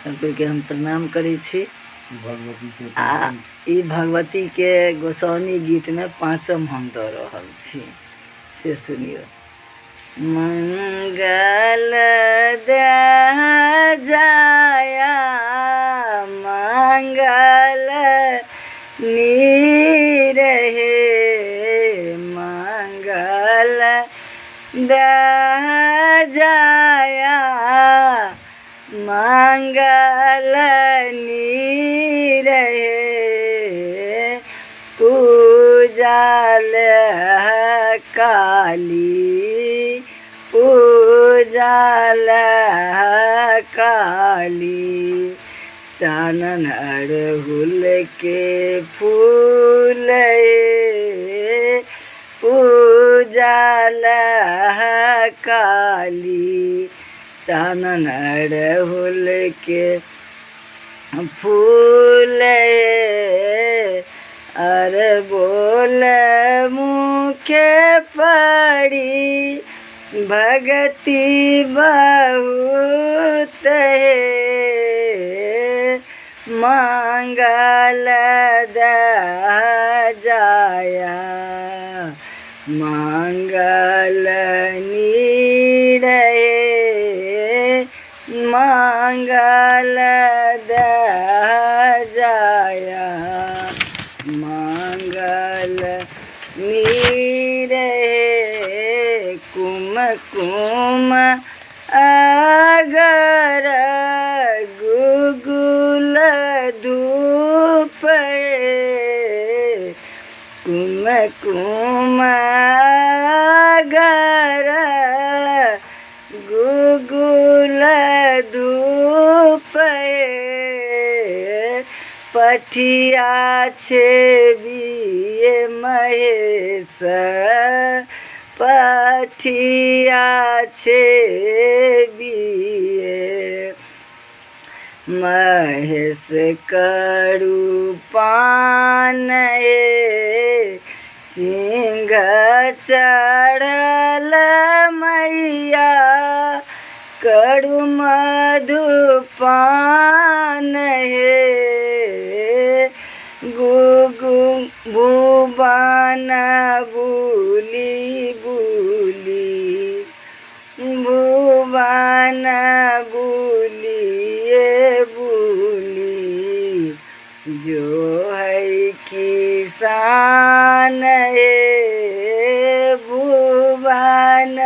सबके हम प्रणाम करै छी। भगवती के आ ई भगवती के गोसाउनी गीतमे पाँचम हम दऽ रहल छी, से सुनियौ। मंगल दे जाया मंगल नीर हे, मंगल दे जाया मंगल नीर हे, पूजल काली पूजल काली, चानन अड़हुल के फूल पूजल काली, चानन अड़हुल के फूल। अरे बोल मुखे पड़ी भगति बहुत है, मंगल दे जाया मंगल नीर हे, मंगल दे जाया मंगल नीर हे, कुमकुम अगर गुगुल धूप हे, कुमकुम अगर गुगुल धूप हे, पठिया छेबिए महेश पठिया छेबिए महेश करु पान हे, सिंह चढ़ल मैया करु मधुपान हे, गुगु भुवन बुली बुली भुवन बुलिए बुली, जो है किसान हे भुवन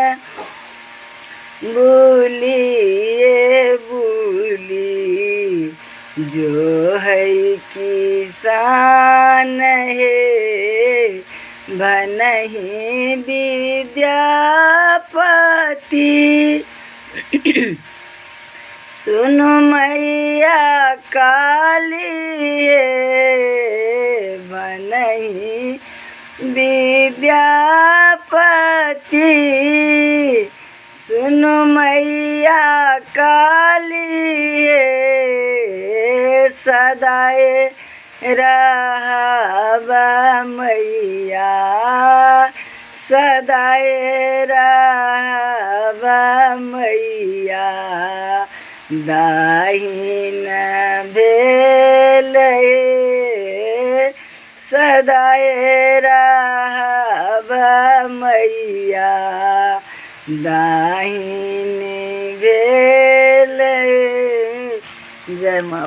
बुलिए बुली, जो है किसान हे भनहि विद्यापति। सुनु मैया काली हे भनहि विद्यापति, सुनु मैया काली हे सदाए रहब मैया, सदाए रहब मैया, दाहिन भेल हे सदाए रहब मैया, दाहिन भेल। जय माँ।